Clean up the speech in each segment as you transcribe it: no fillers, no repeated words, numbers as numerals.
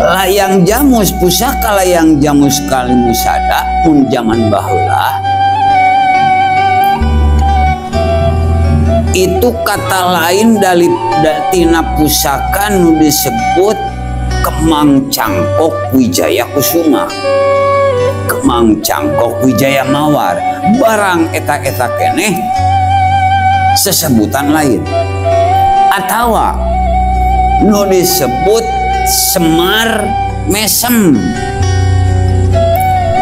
Layang Jamus, pusaka Layang Jamus Kalimusada mun zaman baheula itu kata lain dari tina pusaka nu disebut Kemang Cangkok Wijaya Kusuma, Kemang Cangkok Wijaya Mawar, barang eta-eta keneh sesebutan lain atawa nu disebut Semar Mesem.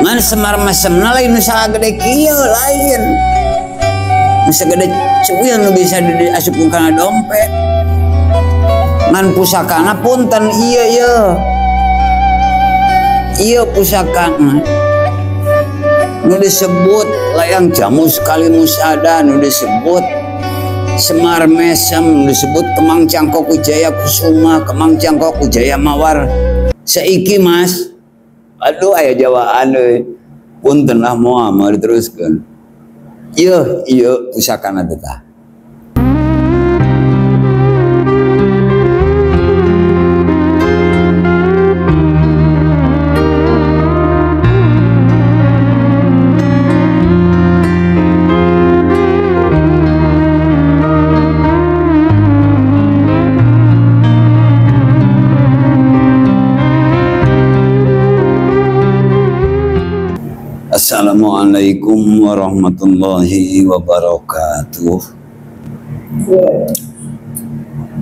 Ngan Semar Mesemna lain nu sagede kieu, lain nu sagede cuil nu bisa diasupkeun kana dompet. Ngan pusakana punten ieu ieu ieu pusakana nu disebut Layang Jamus Kalimusada, nu disebut Semar Mesem, nu disebut Kemang Cangkok Wijaya Kusuma, Kemang Cangkok Wijaya Mawar. Saiki Mas, aduh aya jawaan euy. Punten lah moal mau diteruskeun. Ieu ieu pusakana teh tah. Assalamualaikum warahmatullahi wabarakatuh.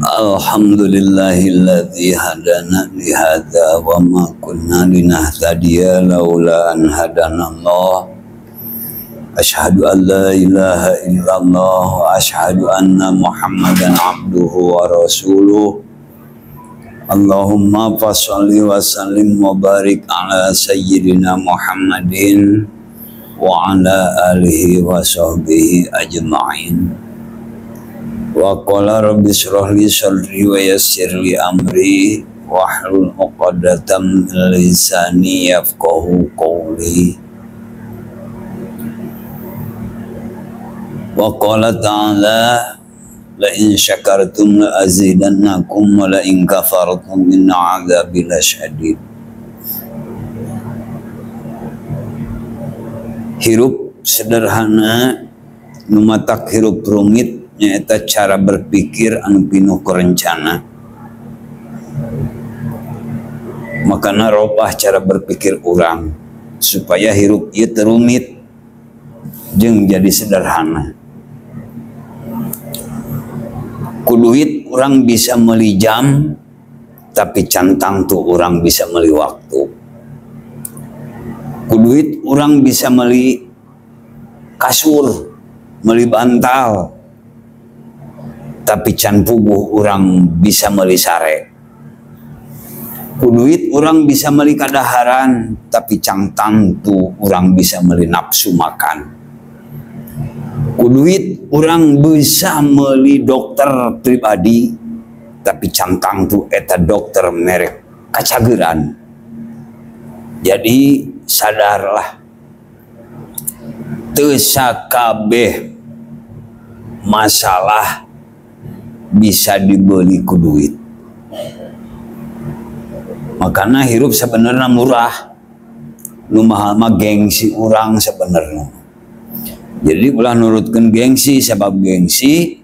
Alhamdulillahilladzi hadana li hadza wa ma kunna linahtadiya laula an hadanallah. Asyhadu an la ilaha illallah wa asyhadu anna Muhammadan abduhu wa rasuluh. Allahumma fasholli wa sallim wa barik ala sayyidina Muhammadin wa ala alihi wa sahbihi ajma'in. Wa qala rabbi shrah li sadri wa yassir li amri wahlul 'uqdatam min lisani yafqahu qawli. Wa qala ta'ala la in syakartum la azidannakum wa la in kafartum inna 'adzabi lasyadid. Hirup sederhana nu matak hirup rumit nyaeta cara berpikir anu pinuh rencana. Makana robah cara berpikir urang supaya hirup ieu teu rumit jeung jadi sederhana. Ku duit urang bisa meuli jam, tapi can tangtu urang bisa meuli waktu. Ku duit urang bisa meuli kasur, meuli bantal, tapi can puguh urang bisa meuli sare. Ku duit urang bisa meuli kadaharan, tapi can tangtu urang bisa meuli nafsu makan. Ku duit urang bisa meuli dokter pribadi, tapi can tangtu eta dokter merek kacageran. Jadi sadarlah, teu sakabeh masalah bisa dibeli ku duit. Makana hirup sebenarnya murah, nu mahal mah gengsi urang sebenarnya. Jadi ulah nurutkeun gengsi, sebab gengsi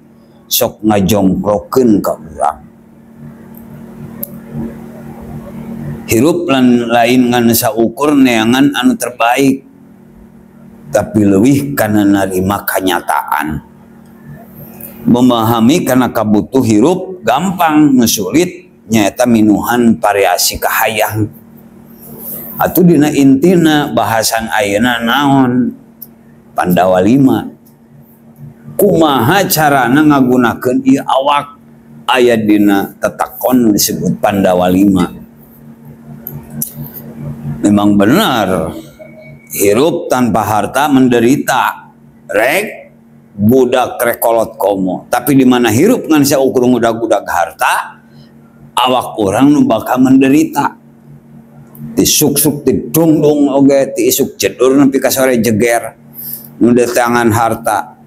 sok ngajongkrokeun ka urang. Hirup lain ngan saukur neangan anu terbaik, tapi leuwih kana narima kanyataan. Memahami kana kabutuh hirup gampang, nu sulit nyaeta minuhan variasi kahayang. Atuh dina intina bahasan ayeuna naon? Pandawa 5. Kumaha carana ngagunakeun ieu awak? Aya dina tetakon disebut Pandawa 5. Memang benar, hirup tanpa harta menderita, rek budak rekolot komo. Tapi di mana hirup ngan saukur ngudag-udag harta, awak orang nu bakal menderita. Disuksuk, didungdung oge, diisuk jedur nepi ka sore jeger. Nu tangan harta,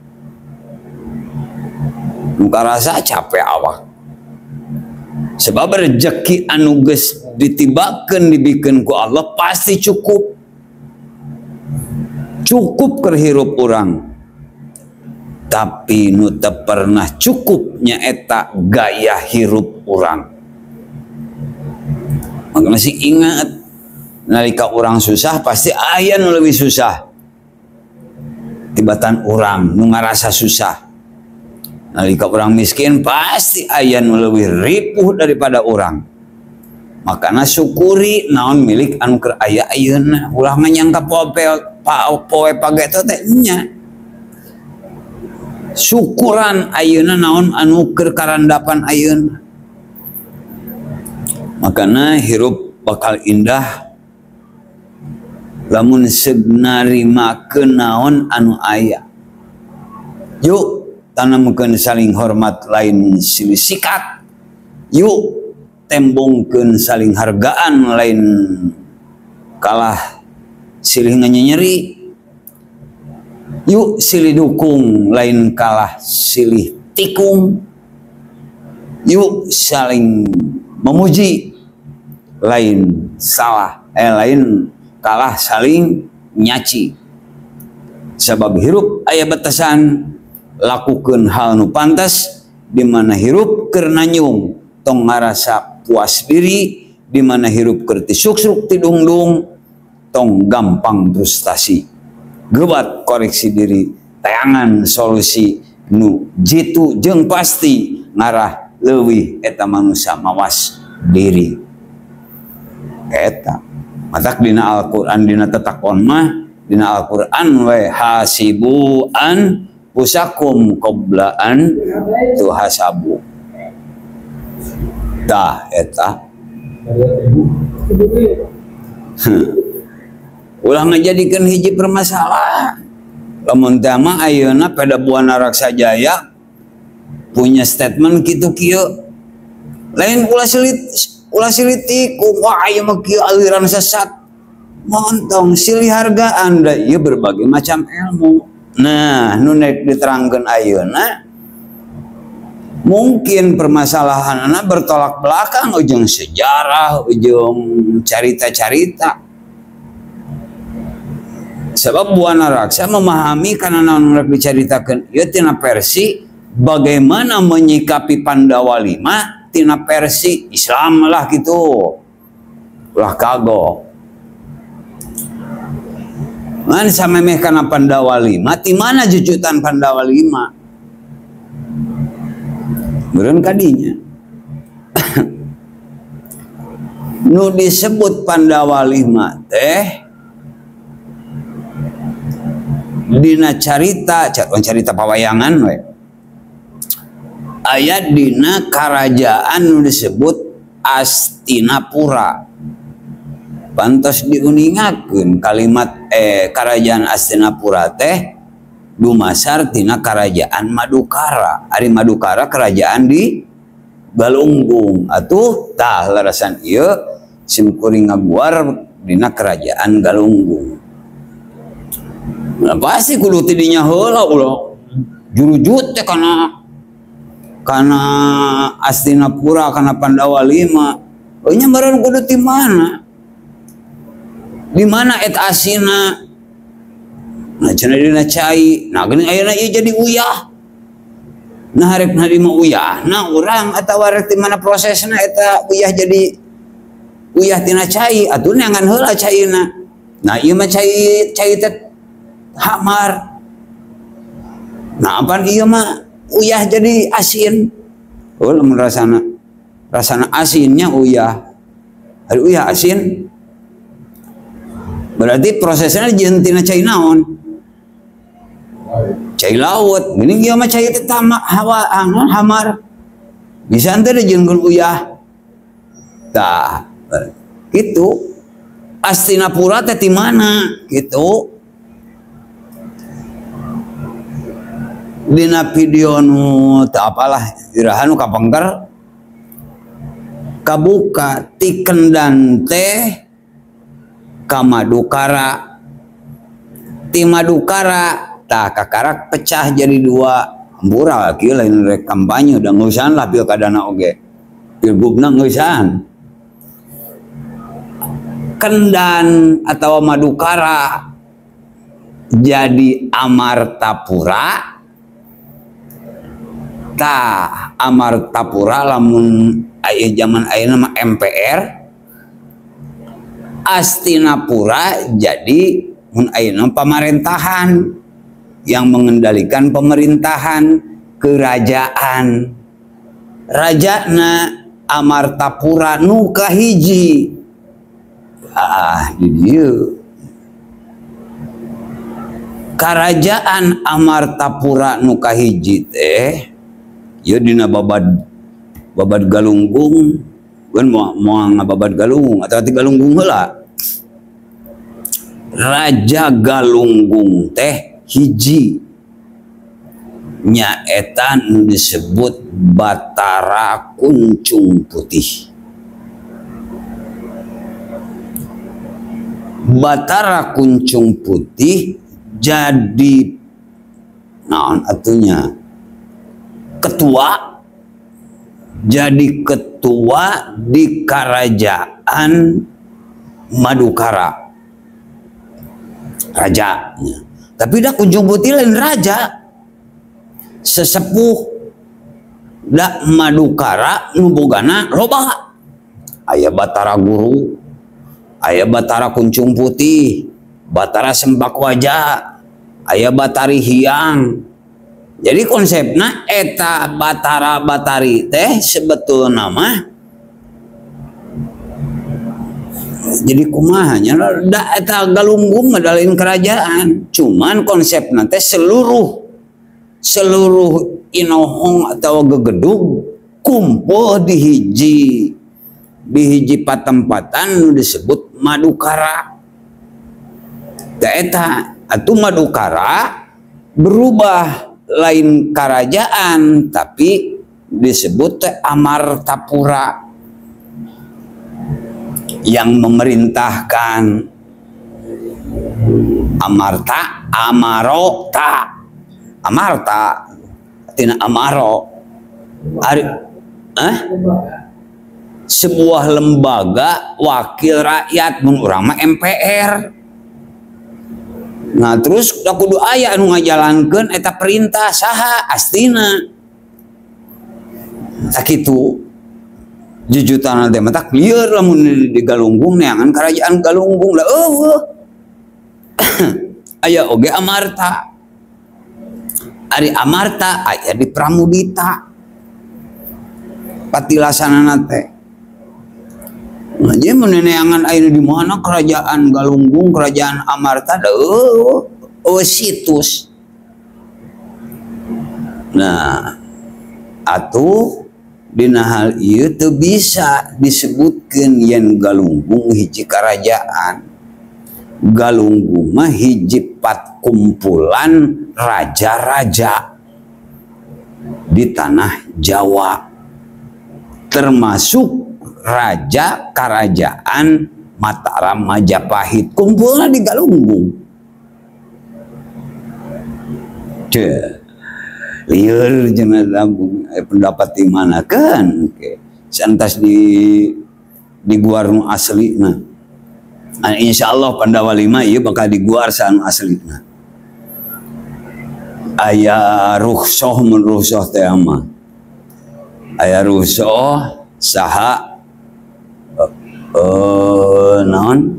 nu karasa capek awak. Sebab rezeki anu geus ditibakeun dibikeun ku Allah pasti cukup. Cukup keur hirup urang. Tapi nu teu pernah cukup nyaeta gaya hirup urang. Maka masih ingat nalika urang susah pasti aya nu leuwih susah. Tibatan urang nu ngarasa susah. Nalika urang miskin pasti aya nu leuwih ripuh daripada urang. Makana syukuri naon milik anu keur aya ayeuna, ulah nganyangka poe pageto teh nya. Syukuran ayeuna naon anu keur karandapan ayeuna. Makana hirup bakal indah lamun seug narimakeun naon anu aya. Yuk tanamkeun saling hormat lain silih sikat. Yuk tembongkeun saling hargaan lain kalah silih nganyenyeri. Yuk silih dukung lain kalah silih tikung. Yuk saling memuji lain salah lain kalah saling nyaci. Sabab hirup aya batasan, lakukeun hal nu pantas di mana hirup keur nanyung tong ngarasa puas diri, di mana hirup keur tisuksruk tidungdung tong gampang frustasi. Gebat koreksi diri, tayangan solusi nu jitu jeung pasti ngarah leuwih eta manusia mawas diri. Eta matak dina Al-Qur'an dina tetakon mah dina Al-Qur'an we hasibu an pusakum qabla an tuhasabu. Tah eta ulah ngajadikeun hiji permasalahan. Lamun teh mah ayeuna pada Buana Raksa Jaya punya statement kitu kieu. Lain ulah silit tikung, wah ieu mah kieu aliran sesat. Montong silih hargaan da ieu berbagai macam ilmu. Nah, nu nek diterangkeun ayeuna mungkin permasalahanana bertolak belakang ujung sejarah, ujung carita-carita. Sebab Buana Raksa memahami karena naon rek dicaritakeun ieu tina versi bagaimana menyikapi Pandawa 5 tina versi Islam lah gitu. Ulah kagok. Ngan samemeh kana Pandawa 5, ti mana jujutan Pandawa 5? Meureun kadinya. Nu disebut Pandawa 5 teh dina carita, carita pawayangan we. Aya dina karajaan nu disebut Astinapura. Pantos diuningakeun kalimat kerajaan Astinapura teh dumasar tina kerajaan Madukara. Ari Madukara kerajaan di Galunggung. Atuh tah larasan ieu simkuring ngaguar dina kerajaan Galunggung. Nah, pasti kudu ti dinya heula ulah jurujut teh kana Astinapura kana Pandawa 5. Euy nya meureun kudu ti mana? Di mana et asina? Nah cenah dina cai. Nah geuning ayeuna ieu jadi uyah. Nah rek narima uyah, nah urang atawa rek ti mana prosesna eta uyah jadi uyah tina cai atuh neangan heula caina. Nah ieu mah cai cai teh hamar. Nah apaan ieu mah uyah jadi asin. Oh lamun rasana rasana asinnya uyah. Ari uyah asin berarti prosesnya jeung tina cai naon? Cai laut. Geuning ieu mah cai teh hawa hamar. Bisa henteu dijieunkeun uyah. Tah, kitu. Astinapura teh ti mana? Kitu. Dina video nu teu apalah iraha nu kapengker kabuka ti Kendan teh ka Madukara, ti Madukara tah kakarak pecah jadi dua. Hampura kieu lain rek kampanye da ngeusan lah pilkadana oge, pilgubna ngeusan. Kendan atau Madukara jadi Amartapura. Tah Amartapura lamun aya zaman ayeuna mah MPR. Astinapura jadi mun ayeuna pamarentahan yang mengendalikan pemerintahan kerajaan. Rajana Amartapura nu kahiji. Ah di dieu Kerajaan Amartapura nu kahiji teh ieu dina babad Galunggung kan moal ngababad Galunggung atau ti Galunggung heula. Raja Galunggung teh hiji nyaeta nu disebut Batara Kuncung Putih. Batara Kuncung Putih jadi naon atunya ketua, jadi ketua di kerajaan Madukara raja. Tapi dah Kuncung Putih lain raja, sesepuh dah Madukara nu bogana loba. Aya Batara Guru, aya Batara Kuncung Putih, Batara Sempak Wajah, aya Batari Hyang. Jadi konsepna eta Batara Batari teh sebetulna mah jadi kumaha nya da eta Galunggung mah lain kerajaan, cuman konsepna teh seluruh inohong atau gegedug kumpul di hiji patempatan nu disebut Madukara. Da eta atuh Madukara berubah lain kerajaan tapi disebut teh Amartapura yang memerintahkan. Amarta, Amarota, Amarta tina Amaro. Ari, sebuah lembaga wakil rakyat mun urang mah MPR. Nah terus da kudu aya anu ngajalankeun eta perintah saha astina. Sakitu jujutana teh matak lieur lamun di Galunggung neangan kerajaan Galunggung lah eueuh. Aya oge Amarta. Ari Amarta aya di Pramudita. Patilasanana teh. Nah, jadi meneneangan air di mana kerajaan Galunggung, kerajaan Amarta, oh situs. Nah, atuh dina hal ieu teu bisa disebutkeun yen Galunggung hiji kerajaan. Galunggung mah hiji pat kumpulan raja-raja di tanah Jawa, termasuk raja kerajaan Mataram Majapahit kumpulna di Galunggung. Ceuh, lieur cenah pendapat di mana kan? Santas di guar nu aslina. Nah, insyaallah Pandawa 5 ieu bakal diguar anu aslina. Aya rukhsah mun rukhsah teh mah. Aya rukhsah saha naon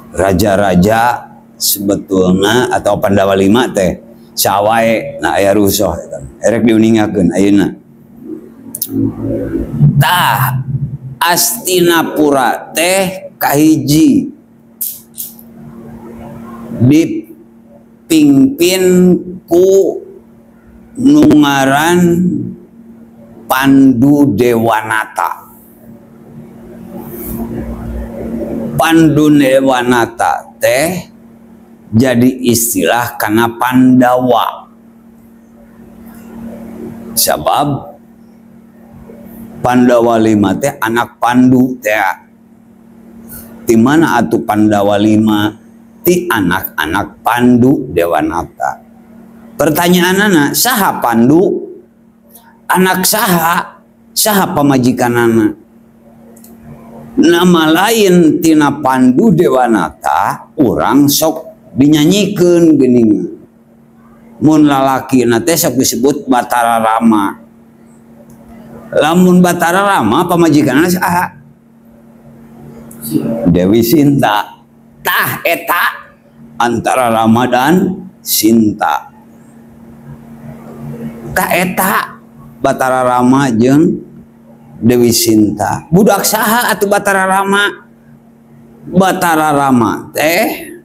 raja-raja sebetulna atau Pandawa 5 teh sawae. Nah aya rusuh erek diuningakeun ayeuna. Tah Astinapura teh kahiji dipimpin ku nu ngaran Pandu Dewanata. Pandu Dewanata teh jadi istilah karena Pandawa. Sebab Pandawa 5 teh anak Pandu teh. Di mana atuh Pandawa 5? Ti anak-anak Pandu Dewanata. Pertanyaanana, saha Pandu? Anak saha? Saha pamajikanana? Nama lain tina Pandu Dewanata urang sok dinyanyikeun geuning. Mun lalakina teh sok disebut Batara Rama. Lamun Batara Rama pamajikanna saha? Dewi Sinta. Tah eta antara Rama dan Sinta. Tah eta Batara Rama jeung Dewi Sinta. Budak saha atuh Batara Rama? Batara Rama teh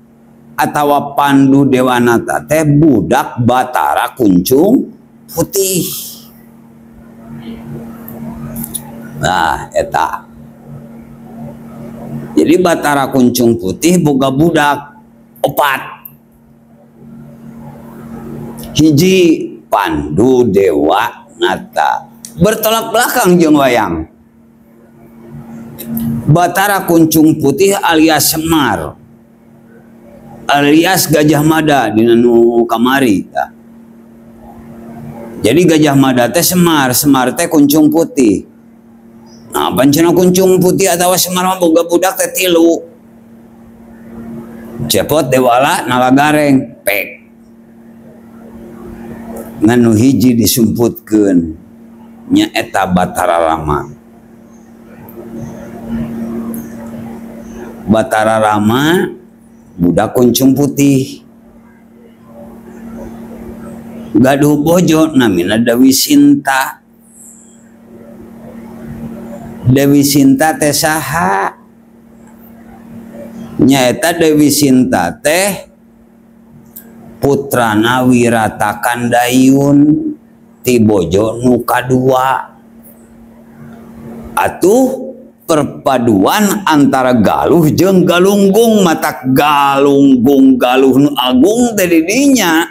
atawa Pandu Dewanata teh budak Batara Kuncung Putih. Nah, eta. Jadi Batara Kuncung Putih boga budak opat. Hiji Pandu Dewanata. Bertolak belakang jeung wayang. Batara Kuncung Putih alias Semar alias Gajah Mada dina nu kamari. Jadi Gajah Mada teh Semar, Semar teh Kuncung Putih. Nah, pancena Kuncung Putih atawa Semar mah boga budak teh tilu. Cepot, Dewala, Nalagareng, pek. Ngan nu hiji disumputkeun nyaeta Batara Rama. Batara Rama budak Kuncung Putih. Gaduh bojo namina Dewi Sinta. Dewi Sinta teh saha? Nyaeta Dewi Sinta teh putrana Wirata Kandayun ti bojo nu kadua. Atuh perpaduan antara Galuh jeung Galunggung, matak Galunggung Galuh nu agung teh di dinya.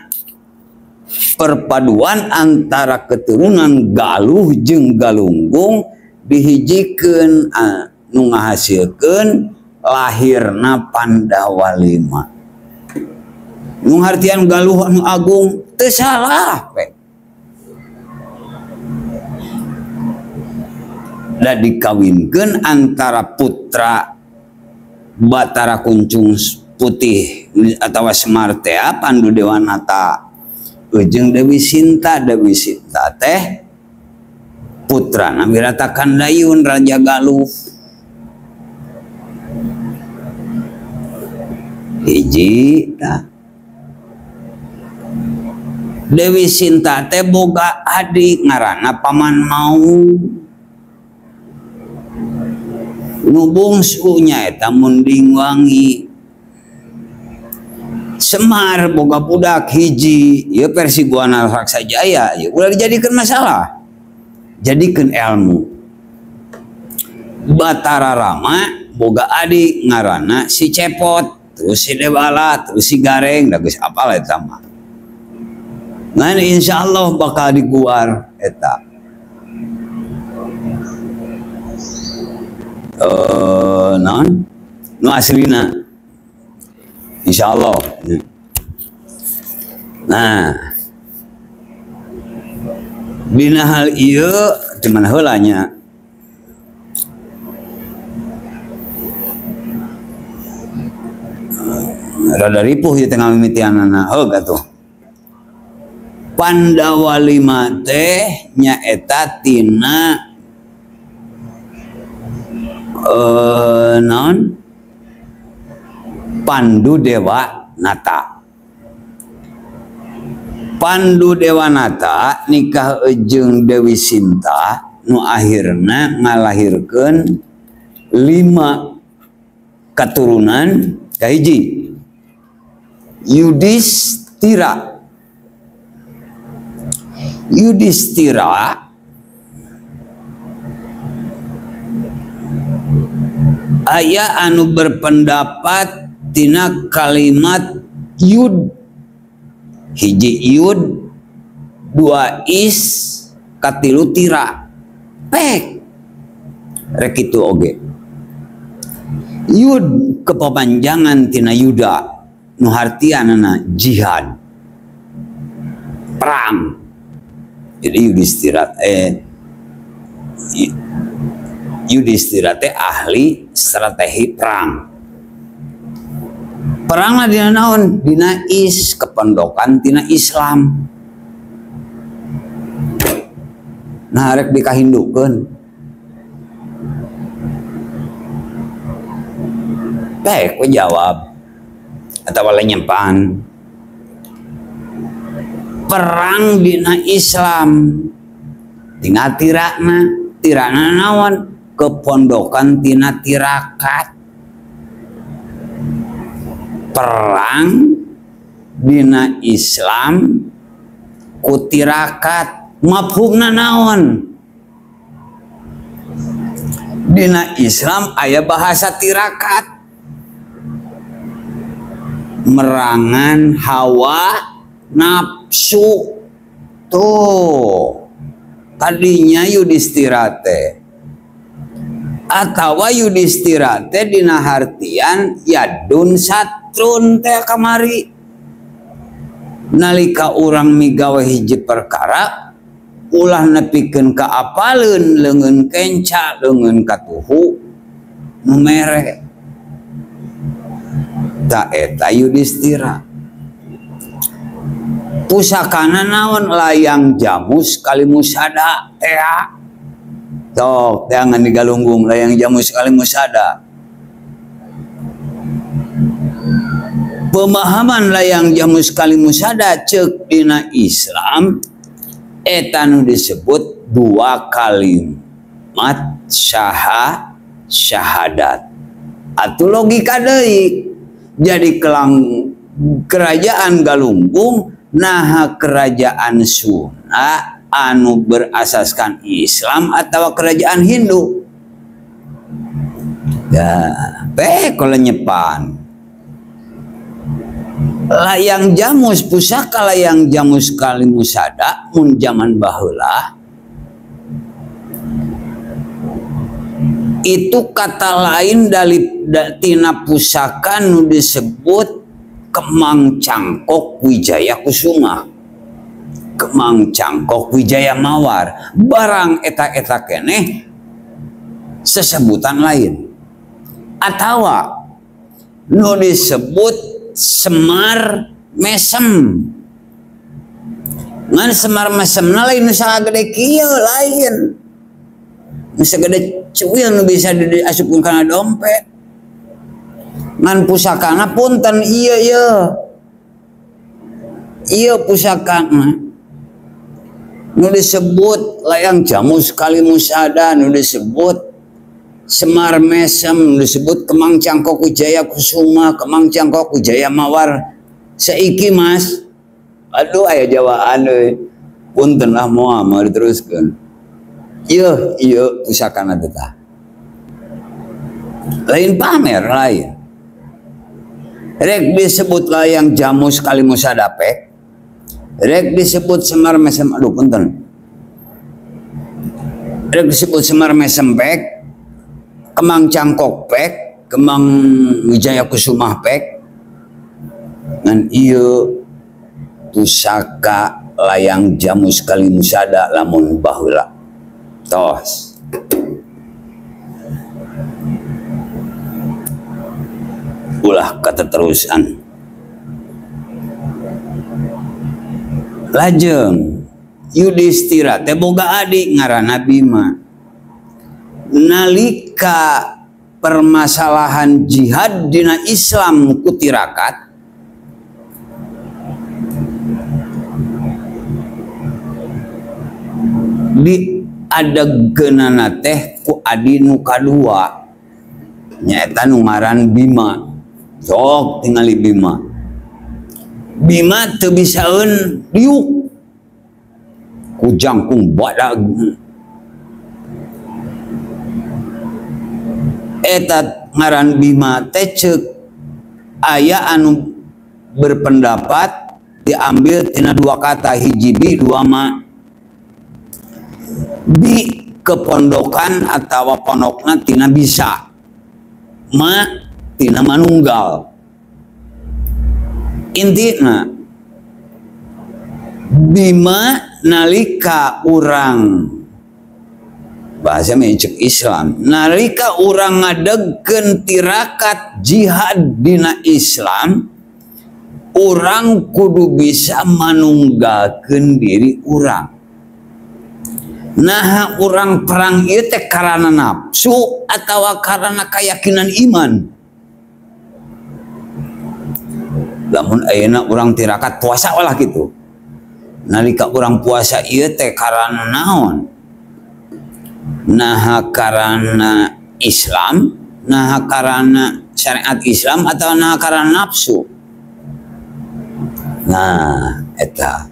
Perpaduan antara keturunan Galuh jeung Galunggung dihijikeun nu ngahasilkeun lahirna Pandawa lima. Nu hartian Galuh anu agung teu salah we. Da dikawinkeun antara putra Batara Kuncung Putih atawa Semar teh Pandu Dewanata jeung Dewi Sinta. Dewi Sinta teh putrana Wirata Kandayun Raja Galuh. Hiji tah. Dewi Sinta teh boga adik ngaranna Paman Maung. Nu bungsu nyaeta Munding Wangi. Semar boga budak hiji, ieu versi Buana Raksa Jaya, ieu ulah dijadikeun masalah. Jadikeun ilmu. Batara Rama boga adik ngaranna si Cepot, terus si Dewala, terus si Gareng, da geus apal eta mah. Ngan insyaallah bakal diguar eta. Non nu aslina insyaallah. Nah, dina hal ieu di mana heula nya? Rada ripuh ieu teh ngamimitianana heug atuh. Pandawa lima teh nyaeta tina non Pandu Dewanata. Pandu Dewanata nikah jeung Dewi Sinta nu akhirna ngalahirkeun 5 keturunan. Kahiji Yudhistira. Yudhistira aya anu berpendapat tina kalimat yud, hiji yud, dua is, katilu tira, pek rek kitu oge. Yud kepapanjangan tina yuda nu hartianana jihad, perang. Jadi Yudhistira Yudhistira teh ahli strategi perang. Perangna dina naon? Dina is kepondokan tina Islam. Nah rek dikahindukeun. Baik, ku jawab atau lenyempan. Perang dina Islam tina tirakna, tirakna naon? Kepondokan tina tirakat. Perang dina Islam ku tirakat, mafhumna naon? Dina Islam aya bahasa tirakat, merangan hawa nafsu. Tuh tadinya Yudhistira teh atawa Yudhistira teh dina hartian yadun satrun teh kamari. Nalika urang migawe hiji perkara ulah nepikeun ka apaleun, leungeun kenca, leungeun katuhu nu mere. Ta eta Yudhistira. Pusakana naon? Layang jamus kalimusada tea. Tok teangan di Galunggung layang jamus kalimusada. Pemahaman layang jamus kalimusada ceuk dina Islam eta nu disebut dua kalimat syahadat. Atuh logika deui. Jadi kelang kerajaan Galunggung naha kerajaan Sunda anu berasaskan Islam atau kerajaan Hindu. Ya, kalau nyepan. Layang jamus pusaka layang jamus kalimusada mun zaman baheula itu kata lain dari tina pusaka nu disebut Kemang Cangkok Wijaya Kusuma, Kemang Cangkok Wijaya Mawar. Barang eta-eta keneh sesebutan lain atawa nu disebut Semar Mesem. Ngan Semar Mesemna lain nu sagede kieu, lain nu sagede cuil nu bisa diasupkeun kana dompet. Ngan pusakana punten ieu ieu ieu pusakana nu disebut layang jamus kalimusada, nu disebut Semar Mesem, nu disebut Kemang Cangkok Wijaya Kusuma, Kemang Cangkok Wijaya Mawar. Saiki mas, aduh aya jawaan euy. Punten lah moal mau diteruskeun. Ieu ieu pusakana teh tah. Lain pamer lain. Rek disebut layang jamus kalimusada pek. Rek disebut Semar Mesem, aduh punten. Rek disebut Semar Mesem pek, Kemang Cangkok pek, Kemang Wijaya Kusumah pek. Ngan ieu pusaka layang jamus kalimusada lamun baheula. Tos. Ulah keterusan. Lajeng Yudhistira teh boga adik ngaranna Bima. Nalika permasalahan jihad dina Islam ku tirakat, di adegeunana teh ku adi nu kadua nyaeta nu ngaran Bima. Sok tingali Bima. Bima teu bisaeun diuk ku jangkung badag. Eta ngaran Bima teh ceuk aya anu berpendapat diambil tina dua kata, hiji bi dua ma. Bi kepondokan atawa pondokna tina bisa, ma tina manunggal. Intina Bima nalika urang Bahasa cek Islam. Nalika urang ngadegkeun tirakat jihad dina Islam, urang kudu bisa manunggalkeun diri urang. Nah, urang perang ieu teh karana nafsu atawa karana keyakinan iman. Lamun ayeuna urang tirakat puasa olah kitu. Nalika urang puasa ieu teh karana naon? Nah, karana Islam, nah karana syariat Islam atau nah karana nafsu. Nah, eta.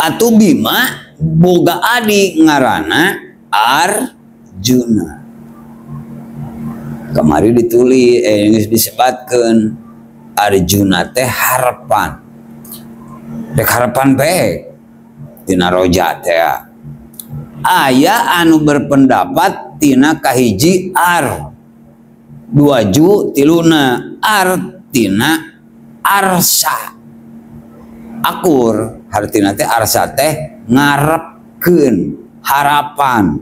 Atuh Bima boga adi ngarana Arjuna. Kamari ditulis geus disebatkeun Arjuna teh harapan. Rek harapan bae tina roja teh. Aya anu berpendapat tina kahiji ar dua ju tiluna ar tina arsa akur hartina teh arsa teh ngarepkeun harapan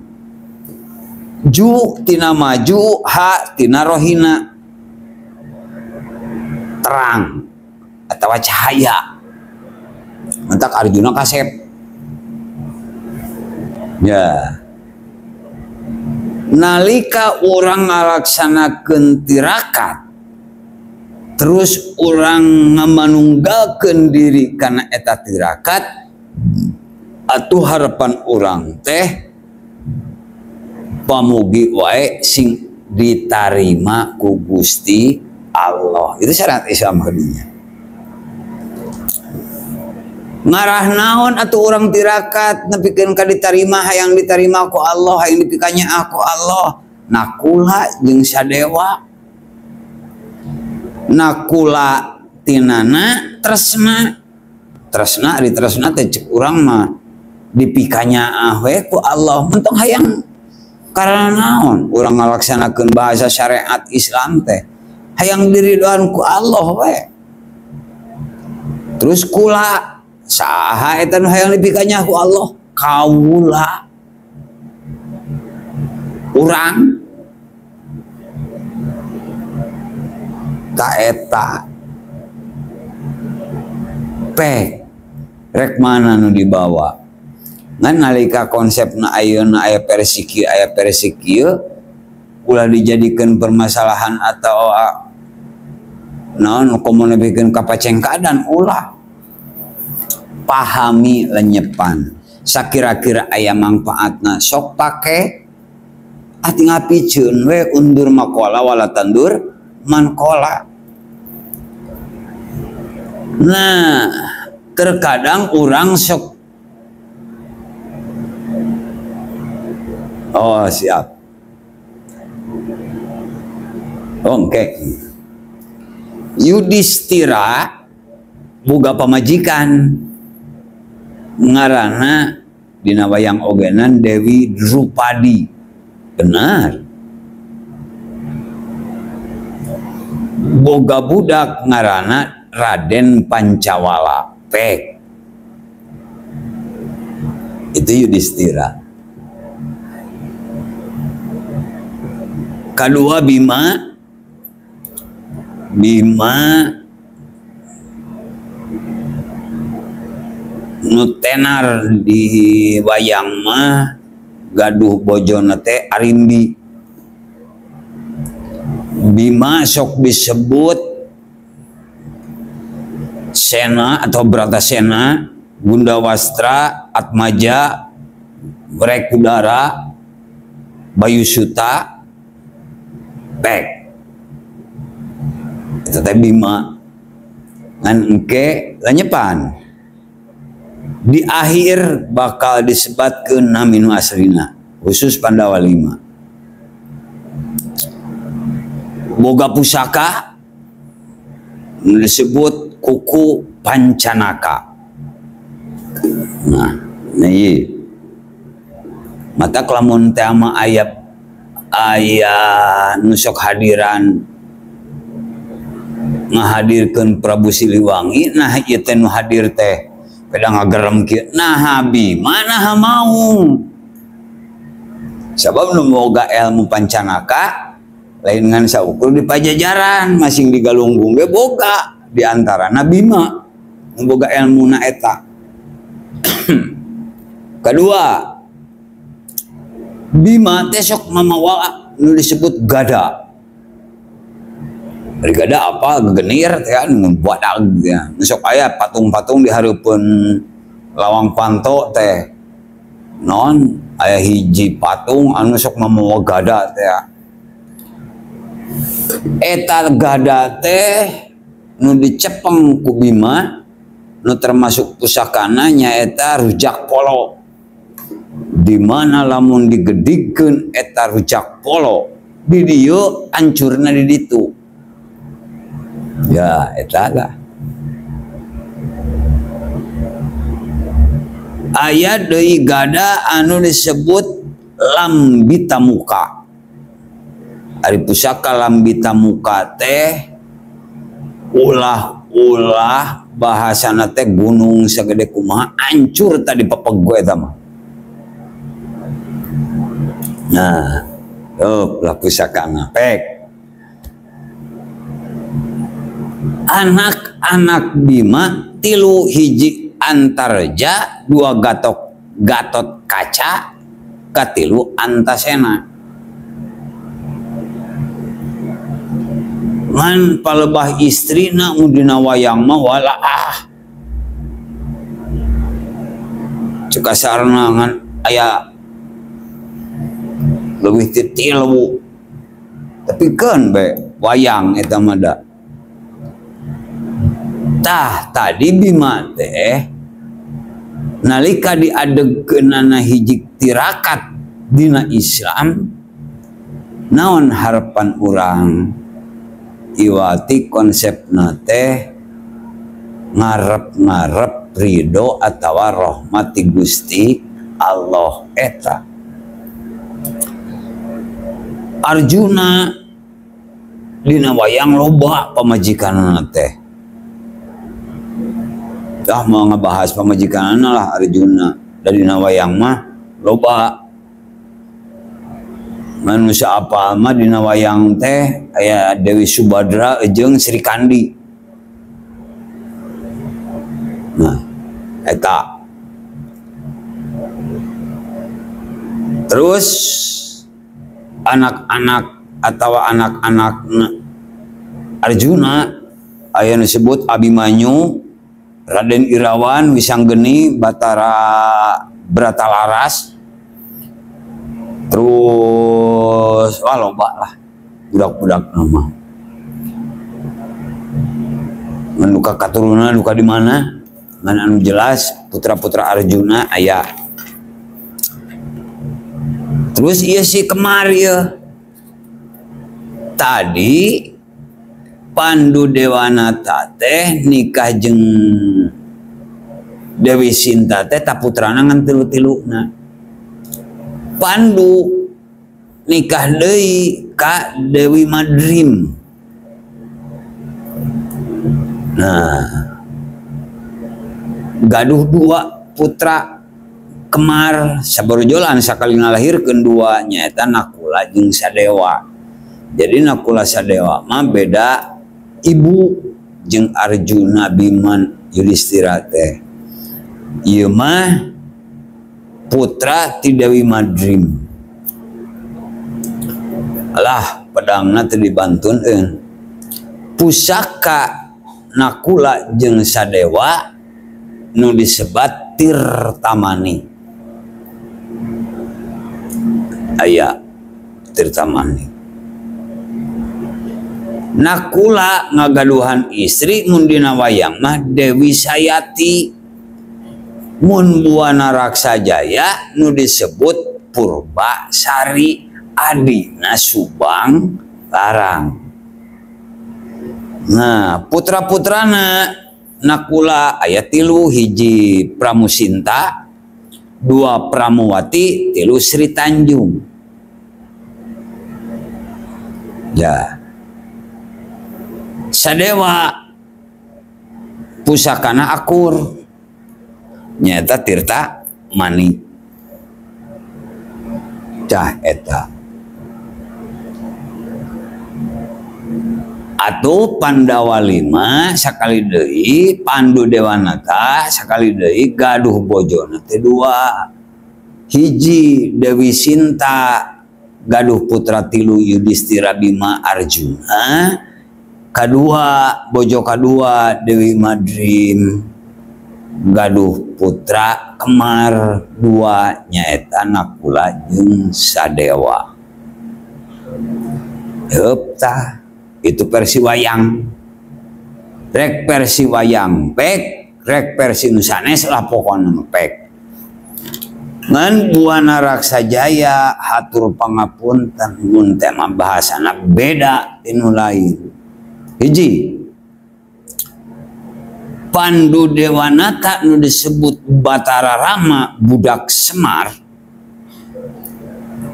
ju tina maju ha tina rohina terang atau cahaya. Mentak Arjuna kasep. Ya. Nalika urang ngalaksanakeun tirakat terus urang ngamanunggalkeun diri kana eta tirakat, atuh harapan urang teh pamugi wae sing ditarima ku Gusti Allah. Itu syariat Islam hadinya. Ngarah naon atuh urang tirakat nepikeun ka ditarima, hayang ditarima ku Allah, hayang dipikanya ku Allah. Nakula jeung sadewa. Nakula tinana tresna. Tresna ari tresna teh cek urang mah dipikanya we ku Allah. Mentong hayang karena naon urang ngalaksanakeun bahasa syariat Islam teh hayang diridoan ku Allah we. Terus kula saha eta nu hayang dipikanya ku Allah? Kaula urang ta eta pe rek mana nu dibawa. Ngan nalika konsepna ayeuna aya versi kieu aya versi kieu ulah dijadikeun permasalahan atau naon komo nepikeun ka pacengkadan ulah. Pahami lenyepan sakira-kira aya mangfaatna sok pake ati ngapiceun we undur makola wala tandur mankola. Nah, terkadang orang sok oh siap. Oke. Yudhistira boga pamajikan ngarana dina wayang ogenan Dewi Drupadi. Benar. Boga budak ngarana Raden Pancawala. Pek. Itu Yudhistira. Kedua Bima. Bima nu tenar di wayang mah gaduh bojona teh Arimbi. Bima sok disebut Sena atau Bratasena, Gundawastra, Atmaja, Wrekudara, Bayusuta, Pek. Itu teh Bima. Ngan engke lanyepan. Di akhir bakal disebatkeun nami nu aslina, khusus Pandawa 5. Boga pusaka disebut kuku Pancanaka. Nah, nih mata kelamun teh ama aya aya nu sok hadiran ngahadirkeun Prabu Siliwangi, nah ieu teh nu hadir teh peda ngagerem kieu. Nah Bima nah maung. Sabab nu boga ilmu pancanaka lain ngan saukur di Pajajaran, masing di Galunggung ge boga, di antarana Bima nu boga ilmuna eta. Kedua, Bima teh sok mamawa nu disebut gada. Dari gada apa gegenir teh kan mun badag ya. Sok aya patung-patung di hareupeun lawang panto teh. Non aya hiji patung anu sok mamawa gada teh. Eta gada teh nu dicepeng ku Bima nu termasuk pusakana nyaeta rujak polo. Di mana lamun digedigkeun eta rujak polo di dieu ancurna di ditu. Ya eta lah. Aya deui gada anu disebut Lambita Muka. Ari pusaka Lambita Muka teh ulah-ulah bahasana teh gunung sagede kumaha ancur tadi pepeg eta mah. Nah, oh lah pusakana pek. Anak-anak Bima tilu, hiji Antarja, dua Gatot Kaca, katilu Antasena. Ngan palebah istrina dina wayang mah wala ah. Cek kasarna ngan aya leuwih ti tilu. Tapi keun be wayang eta mah da. Tah tadi Bima teh nalika diadegkeunana hiji tirakat dina Islam, naon harapan urang? Iwati konsepna teh ngarep-ngarep ridho atawa rahmat ti Gusti Allah eta. Arjuna dina wayang loba pamajikanna teh. Dah mau ngebahas pamajikanna lah Arjuna. Dari dina wayang mah loba. Manusia apa mah dina wayang teh aya Dewi Subadra jeung Sri Kandi. Nah, eta. Terus anak-anak atau anak-anak Arjuna aya nu disebut Abimanyu, Raden Irawan, Wisanggeni, Batara Bratalaras. Terus wah loba lah budak-budak nama. Ngan duka katurunan duka di mana? Ngan anu jelas putra-putra Arjuna aya. Terus ieu si Kemar ieu. Tadi Pandu Dewanata teh nikah jeung Dewi Sinta teh ta putrana ngan tilu-tiluna. Pandu nikah deui ka Dewi Madrim. Nah, gaduh dua putra Kemar sabarujolan sakali ngalahirkeun dua nyaeta Nakula jeung Sadewa. Jadi Nakula Sadewa mah beda ibu jeung Arjuna Bima Yudhistira teh. Ieu mah putra ti Dewi Madrim. Alah pedangna teu dibantuneun. Pusaka Nakula jeung Sadewa nu disebat Tirtamani. Aya Tirtamani. Nakula ngagaduhan istri mun dina wayang mah Dewi Sayati. Mun Buana Raksajaya nu disebut Purbasari adina Subang Larang. Nah, putra-putrana Nakula aya tilu, hiji Pramusinta, dua Pramuwati, tilu Sri Tanjung. Ya. Sadewa pusakana akur nyata Tirta Mani. Cah eta. Atuh Pandawa 5 sakali deui Pandu Dewanata sakali deui gaduh bojona teh dua. Hiji Dewi Sinta gaduh putra tilu Yudhistira Bima Arjuna. Kadua bojo kadua Dewi Madrim gaduh putra kemar dua nyaeta Nakula jeung Sadewa. Heup tah itu versi wayang. Rek versi wayang pek, rek versi nu sanes lah pokona mah pek. Ngan Buana Raksajaya hatur pangapunten mun teh mah bahasana beda tinu lain. Hiji Pandu Dewanata nu disebut Batara Rama budak Semar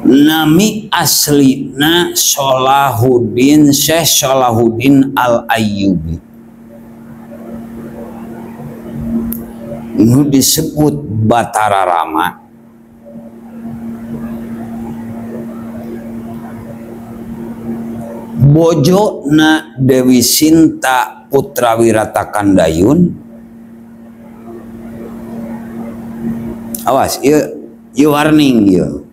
nami aslina Sholahuddin Syekh Sholahuddin Al-Ayyubi nu disebut Batara Rama bojona Dewi Sinta Putra Wirata Kandayun. Awas ieu warning ieu.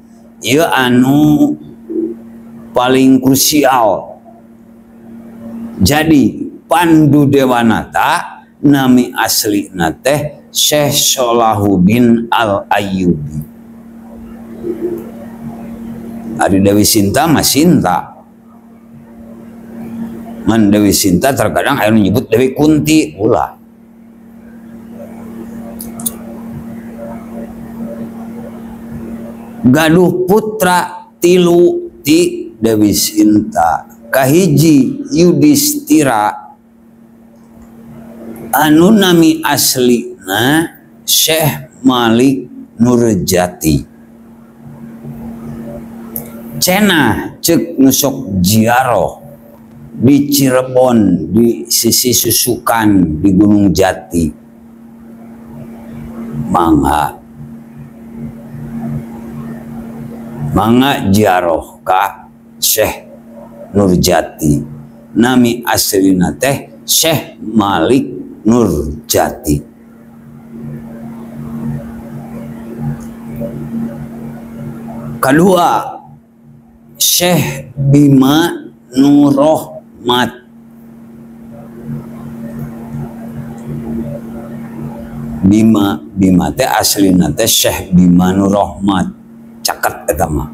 Ieu anu paling krusial. Jadi Pandu Dewanata nami aslina teh Syekh Sholahuddin Al-Ayyubi. Ari Dewi Sinta mah Sinta. Man Dewi Sinta terkadang aya nu nyebut Dewi Kunti ulah. Gaduh putra tilu ti Dewi Sinta. Kahiji Yudhistira anu nami aslina Syekh Malik Nurjati. Cenah ceuk nu sok ziarah di Cirebon di sisi Susukan di Gunung Jati. Mangga mangga ziarah ka Syekh Nurjati. Nami aslina teh Syekh Malik Nurjati. Kedua Syekh Bima Nurrohmat. Bima Bima teh aslina teh Syekh Bima Nurrohmat caket eta mah.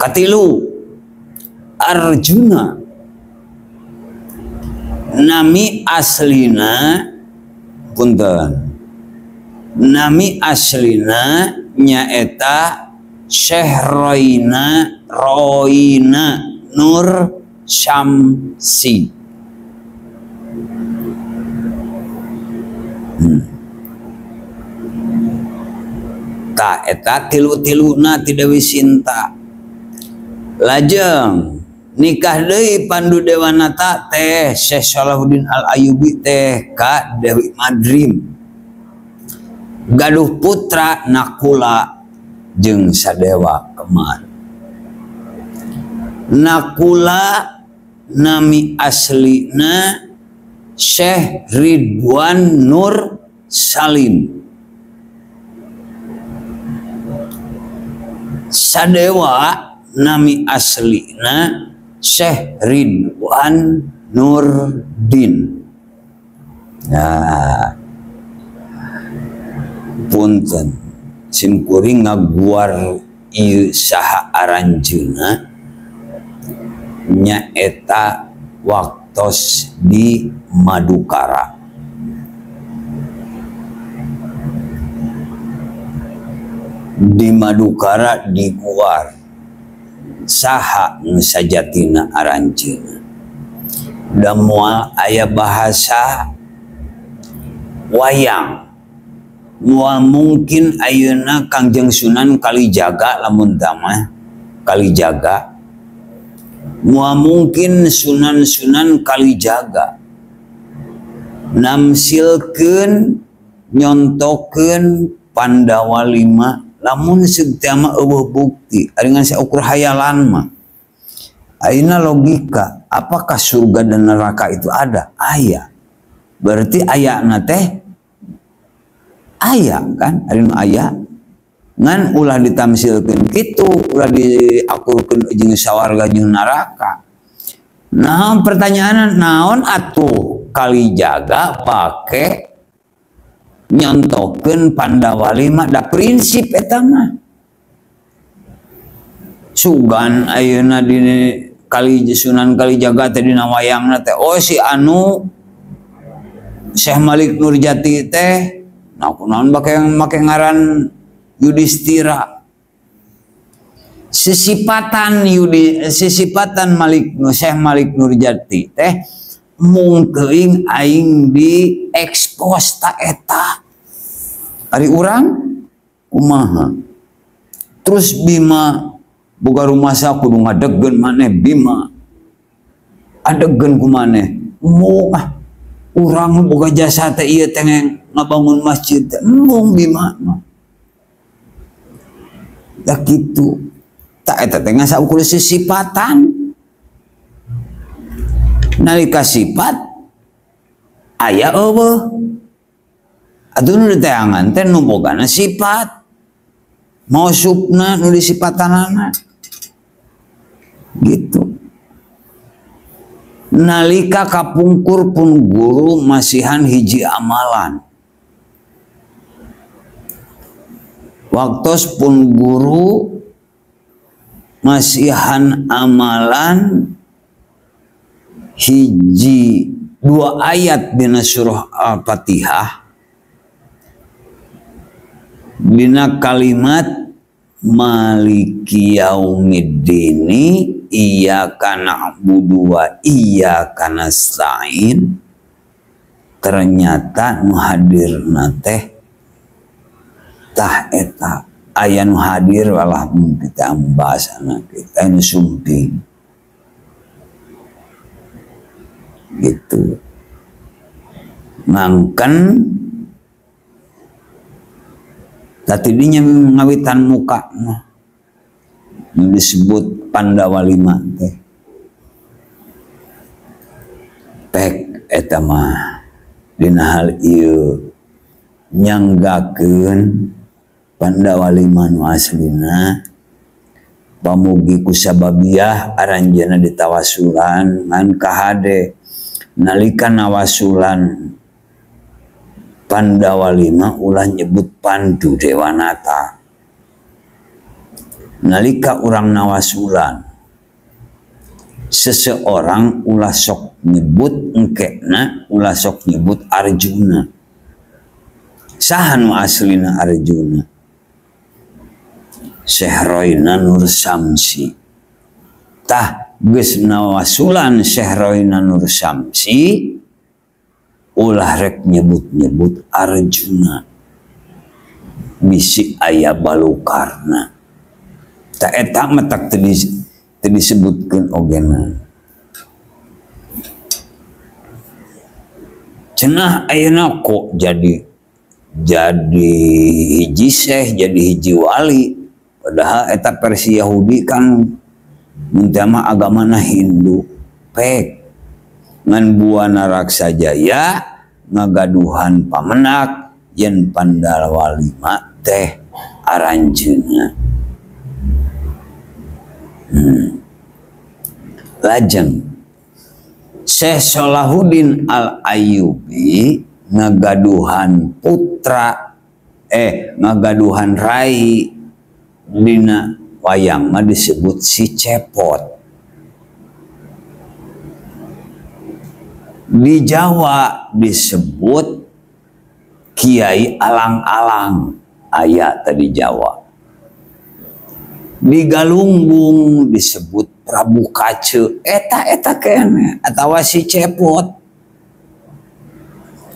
Katilu Arjuna nami aslina punten nami aslina nyaeta Syekh Roina Roina Nur Syamsi. Ta eta tilu-tiluna ti Dewi Sinta. Lajeng nikah deui Pandu Dewanata teh Syekh Sholahuddin Al-Ayyubi teh ka Dewi Madrim. Gaduh putra Nakula jeung Sadewa kemar. Nakula nami aslina Syekh Ridwan Nur Salim. Sadewa nami aslina Syekh Ridwan Nurdin. Nah, punten simkuring ngaguar ieu saha aranjeunna nyaeta waktos di Madukara. Di Madukara diguar saha nu sajatina aranjeunna. Da moal aya bahasa wayang. Moal mungkin ayeuna Kangjeng Sunan Kalijaga lamun tah mah Kalijaga. Moal mungkin Sunan-sunan Kalijaga namsilkeun nyontokeun Pandawa 5 Lamun seuk mah eueuh bukti, ari ngan saukur hayalan mah. Ayeuna logika, apakah surga dan neraka itu ada? Aya. Berarti ayana teh aya kan? Ari nu aya ngan ulah ditamsilkeun kitu, ulah diakurkeun jeung sawarga jeung neraka. Nah, pertanyaan naon atuh Kalijaga pake nyontokeun Pandawa 5 da prinsip eta mah. Sugan ayeuna di Kali Sunan Kalijaga teh dina wayangna teh oh si anu Syekh Malik Nurjati teh nah kunaon make ngaran Yudhistira. Sesipatan sesipatan Malik Syekh Malik Nurjati teh mungkeung aing di ekspos ta eta. Ari urang kumaha? Terus Bima boga rumasa kudu ngadegkeun maneh Bima. Adegkeun ku maneh. Embung ah urang boga jasa teh ieu teh ngabangun masjid teh embung Bima mah. Da kitu. Tak eta teh ngan saukur sesipatan. Nalika sifat aya eueuh. Atuh nu diteangan teh nu bogana sifat. Mausupna nu disipatanana. Gitu. Nalika kapungkur pun guru masihan hiji amalan. Waktos pun guru masihan amalan hiji dua ayat dina surah Al-Fatihah dina kalimat Maliki yaumiddini iyyaka na'budu wa iyyaka nasta'in, ternyata nu hadirna teh tah eta aya nu hadir walah kita bahasana kita nu sumping gitu mangken tadinya ngawitan muka mah disebut Pandawa 5 teh pek eta mah dina hal ieu nyanggakeun Pandawa 5 nu aslina pamugi ku sababiah aranjeunna ditawasulan ngan kahade nalika nawasulan Pandawa 5 ulah nyebut Pandu Dewanata. Nalika urang nawasulan seseorang ulah sok nyebut engkena ulah sok nyebut Arjuna. Saha nu aslina Arjuna? Syekh Roina Nur Samsi. Tah geus nawasulan Syekh Roina Nur Samsi ulah rek nyebut-nyebut Arjuna bisi aya balukarna. Tak eta mah tak teu disebutkeun ogena. Cenah ayeuna kok jadi hiji syekh, jadi hiji wali, padahal eta versi Yahudi kan mun teh mah agamana Hindu. Pek ngan Buana Raksajaya ngagaduhan pamenak yen Pandawa 5 teh aranjeunna. Lajeng Syekh Sholahuddin Al-Ayyubi ngagaduhan putra ngagaduhan rai dina wayang mah disebut si Cepot. Di Jawa disebut Kiai Alang-Alang, aya tadi Jawa. Di Galunggung disebut Prabu Kace, eta-eta kene atawa si Cepot.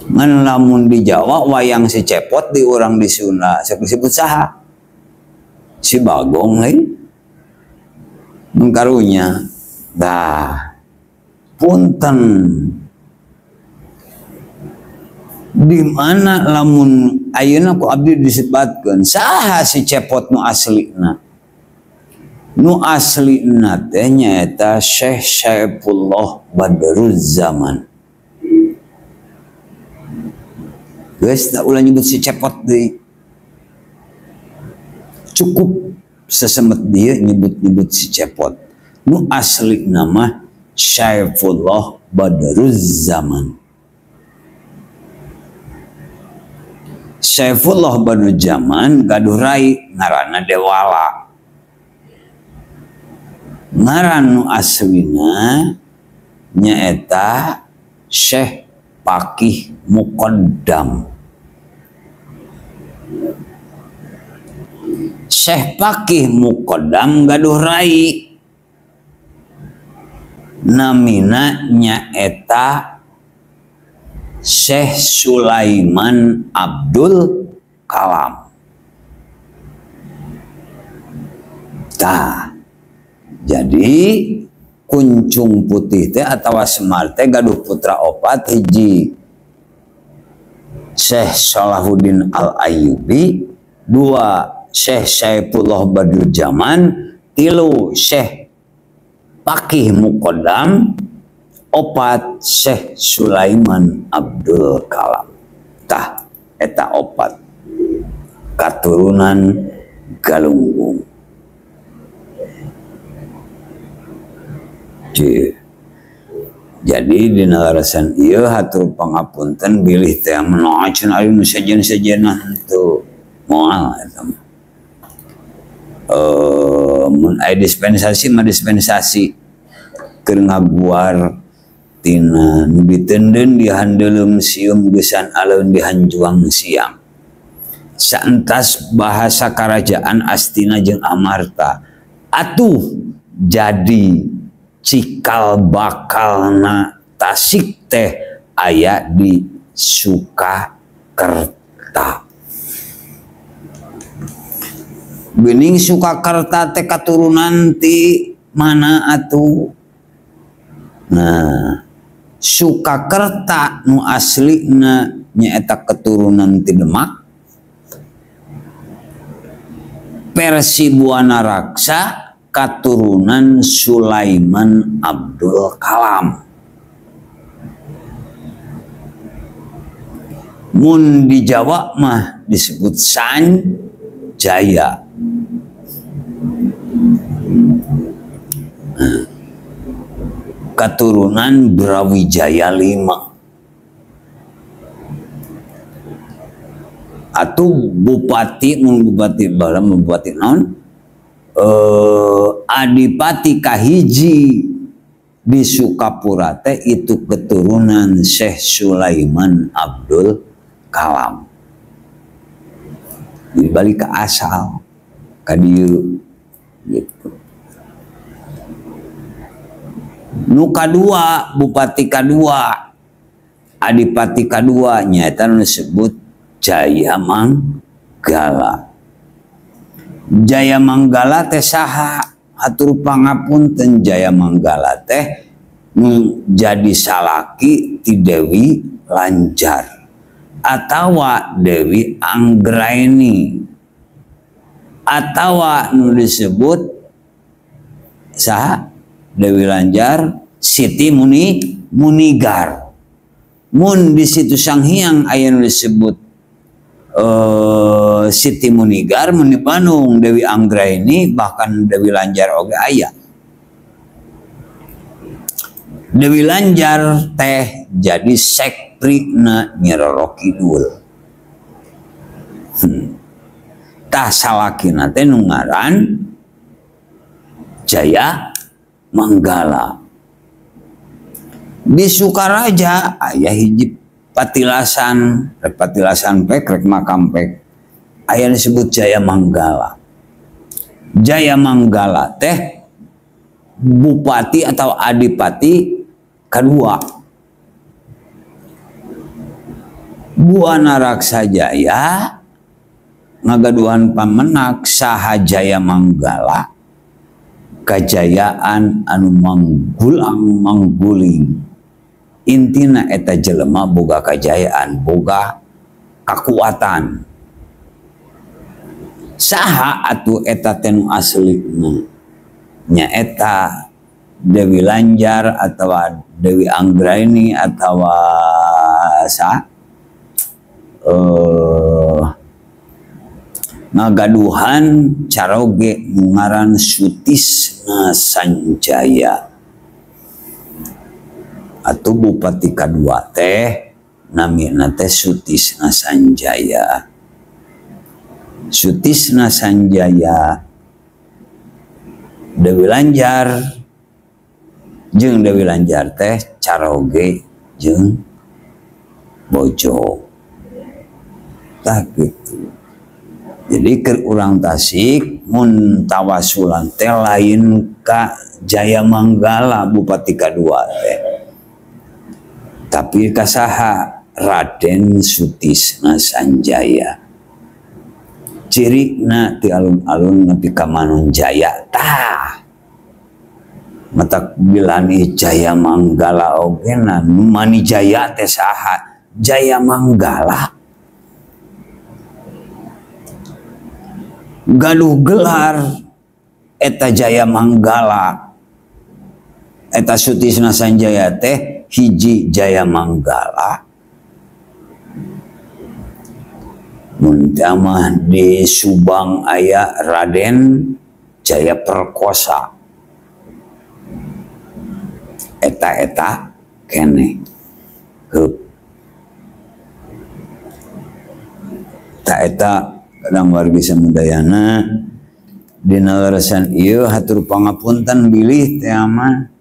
Ngan lamun di Jawa wayang si Cepot di urang di Sunda disebut saha? Si Bagong lain. Mun karunya dah punten di mana lamun ayeuna ku abdi disebatkeun saha si Cepot nu aslina. Nu aslina teh nyaeta Syekh Saifullah Badruz Zaman. Geus tak ulah nyebut si Cepot deui. Cukup sesemet dia nyebut-nyebut si Cepot. Nu asli nama Saifullah Badruz Zaman. Saifullah Badruz Zaman gaduh rai ngaranna Dewala. Ngaran nu aslina nyaeta Syekh Pakih Muqaddam. Syekh Pakih Muqaddam gaduh rai namina nyaeta Syekh Sulaiman Abdul Kalam. Tah, jadi Kuncung Putih teh atawa Semar teh gaduh putra opat, hiji Syekh Salahuddin Al-Ayyubi, dua Syekh Saifullah Badruz Zaman, tilu Syekh Pakih Muqaddam, opat Syekh Sulaiman Abdul Kalam. Tah eta opat katurunan Galunggung. Jadi dina larasan ieu hatur pangapunten bilih teh menawa cenah ari nu sejen-sejenah henteu moal eta mah. Mun aya dispensasi mah dispensasi keur ngaguar tina nu ditendeun dihandeuleum sium geusan aleun dihanjuang siang. Saentas bahasa karajaan Astina jeung Amarta atuh jadi cikal bakalna Tasik teh aya di Sukakerta. Geuning Sukakerta teh katurunan ti mana atuh? Nah, Sukakerta nu aslina nyaeta keturunan ti Demak. Versi Buana Raksa katurunan Sulaiman Abdul Kalam. Mun di Jawa mah disebut Sanjaya. Nah, keturunan Brawijaya 5. Atau bupati mun bupati balam bupati naon? Adipati kahiji di Sukapura teh itu keturunan Syekh Sulaiman Abdul Kalam. Dibalik ke asal ka dieu gitu. Nu kadua bupati kadua adipati kadua nyaeta nu disebut Jaya Manggala. Jaya Manggala teh saha? Hatur pangapunten, Jaya Manggala teh jadi salaki ti Dewi Lanjar atawa Dewi Anggraini atawa nu disebut saha? Dewi Lanjar Siti Munigar. Mun di situ Sang Hyang aya nu disebut Siti Munigar, mun di Bandung Dewi Anggraini, bahkan Dewi Lanjar oge aya. Dewi Lanjar teh jadi sekprina Nyi Roro Kidul. Tah salakina teh nu ngaran Jaya Manggala. Di Sukaraja aya hiji patilasan, rek patilasan pek, rek makam pek, aya disebut Jaya Manggala. Jaya Manggala teh bupati atau adipati kedua. Buana Raksa Jaya ngagaduhan pamenak saha Jaya Manggala, kajayaan anu manggulang mangguling. Intina eta jelema boga kajayaan, boga kakuatan. Saha atuh eta teh nu aslina? Nyaeta Dewi Lanjar atau Dewi Anggraini atau sa ngagaduhan caroge ngaran Sutisna Sanjaya atau bupati kadua teh namina teh Sutisna Sanjaya. Sutisna Sanjaya Dewi Lanjar jeung Dewi Lanjar teh caroge jeung bojo. Tah gitu. Jadi keur urang Tasik mun tawasulan teh lain ka Jaya Manggala bupati kadua teh, tapi ka saha? Raden Sutisna Sanjaya. Cirina ti alun-alun nepi ka Manonjaya. Tah matak bilani Jaya Manggala oge na nu mani jaya teh saha? Jaya Manggala gaduh gelar eta Jaya Manggala. Eta Sutisna Sanjaya teh hiji Jaya Manggala. Mun teh mah di Subang aya Raden Jaya Perkosa. Eta-eta keneh. Heup. Ta eta kadang wargi samudayana dina leresan ieu hatur pangapunten bilih teh mah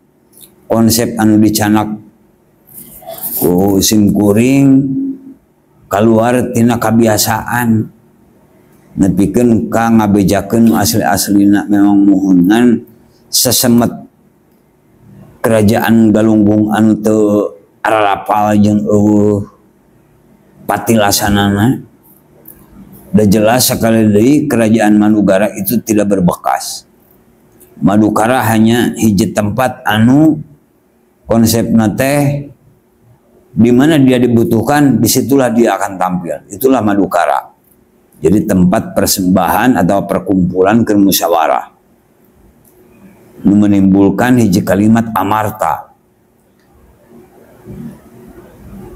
konsep anu dicanak ku simkuring kaluar tina kabiasaan nepikeun ka ngabejakeun asli-aslina memang muhunan sesemet kerajaan Galunggung anu teu ararapal jeung eueuh patilasanana. Da jelas sekali deui kerajaan Madukara itu tidak berbekas. Madukara hanya hiji tempat anu konsepna teh di mana dia dibutuhkan, disitulah dia akan tampil. Itulah Madukara. Jadi tempat persembahan atau perkumpulan keur musyawarah. Menimbulkan hiji kalimat amarta.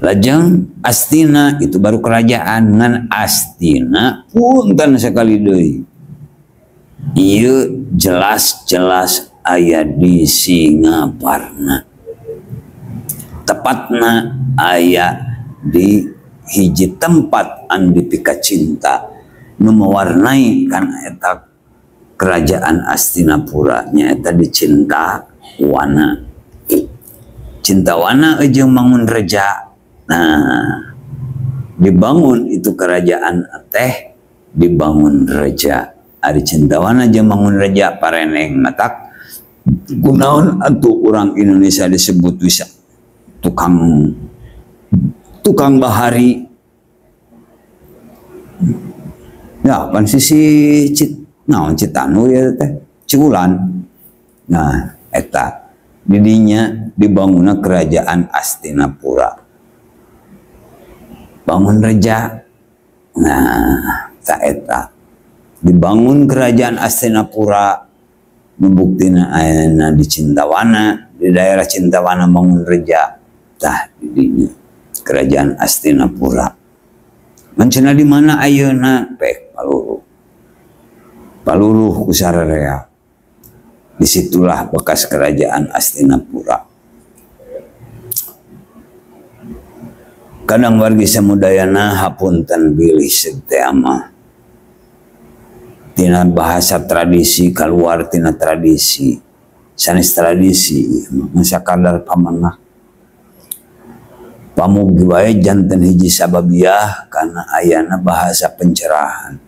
Lajeng Astina itu baru kerajaan ngan Astina punten sekali deui. Ieu jelas-jelas aya di Singaparna. Tepatna aya di hiji tempat anu dipikacinta nu mewarnai kana eta kerajaan Astinapura nyaeta di Cintawana. Cintawana jeung Mangunreja. Nah, dibangun itu kerajaan teh dibangun reja. Ari Cintawana jeung Mangunreja pareneng matak kunaon atuh urang Indonesia disebut wisa tukang bahari. Ya, pan sisi naon Citanu ya teh Ciulan. Nah, eta didinya dibangunna kerajaan Astinapura. Bangun reja. Nah, ta eta dibangun kerajaan Astinapura membuktina ayeuna di Cintawana, di daerah Cintawana bangun reja. Tah didinya kerajaan Astinapura. Mancena di mana ayeuna? Pek Paluruh. Paluruh kusararea. Disitulah bekas kerajaan Astinapura. Kadang wargi samudayana hapunten bilih seteama. Tina bahasa tradisi keluar tina tradisi. Sanes tradisi sakadar pamanah. Pamugi wae janten hiji sababiah karena ayana bahasa pencerahan.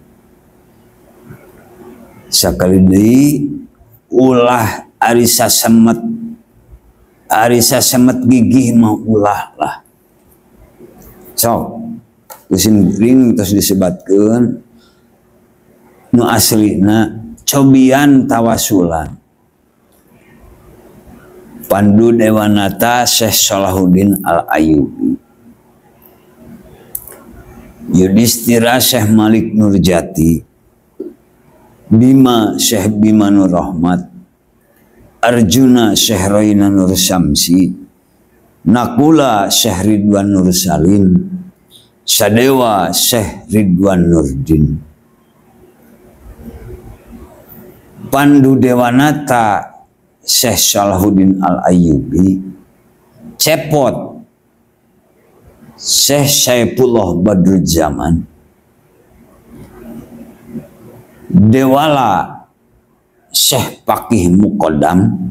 Sakali deui ulah ari sasemet gigih mah ulah lah. Sok kusim kuring terus disebatkeun nu aslina cobian tawasulan. Pandu Dewanata Syekh Salahuddin Al-Ayyubi. Yudhistira Syekh Malik Nurjati, Bima Syekh Bima Nur Rahmat, Arjuna Syekh Roina Nur Syamsi, Nakula Syekh Ridwan Nur Salim, Sadewa Syekh Ridwan Nurdin, Pandu Dewanata Syekh Salahuddin Al-Ayyubi, Cepot Syekh Saifullah Badruzzaman, Dewala Syekh Fakih Muqaddam,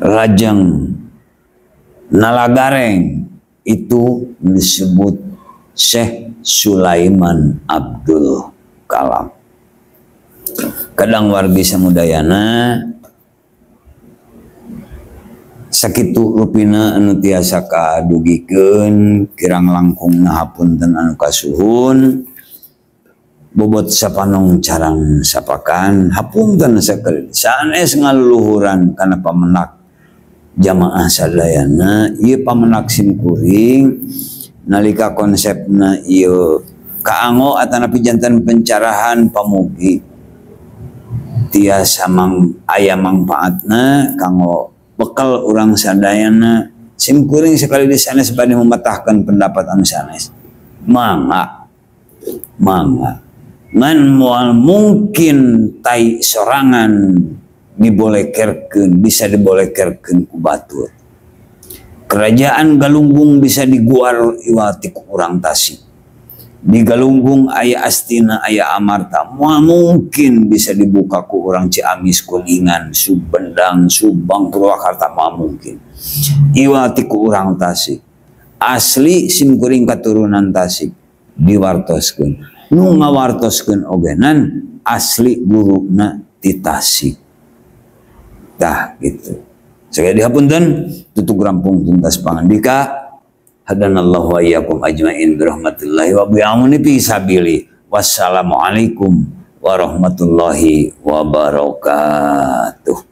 Rajeng Nalagareng itu disebut Syekh Sulaiman Abdul Kalam. Kadang wargi samudayana sakitu rupina anu tiasa kadugikeun kirang langkungna hapunten anu kasuhun bobot sapanong carang sapakan hapunten sakali sanes ngaluluhuran kana pamenak jamaah sadayana ieu pamenak simkuring nalika konsepna ieu kaanggo atanapi janten pencarahan pamugi tiasa mang aya mangfaatna kanggo bekal urang sadayana. Simkuring sekali di sanes bade mematahkan pendapat anu sanes, mangga mangga ngan moal mungkin tai sorangan dibolekerkeun, bisa dibolekerkeun ku batur. Kerajaan Galunggung bisa diguar iwati ku urang Tasik. Di Galunggung aya Astina aya Amarta, moal mungkin bisa dibuka ku urang Ciamis, Kuningan, Sumedang, Subang, Purwakarta, moal mungkin. Iwati ku urang Tasik. Asli simkuring katurunan Tasik diwartoskeun. Nu ngawartoskeun ogenan asli guruna ti Tasik. Tah gitu. Sekali dihapunten tutug rampung tuntas pangandika. Hadanallahu wa iyyakum ajmain birahmatillahi wa bi'amuni fi sabili. Wassalamualaikum warahmatullahi wabarakatuh.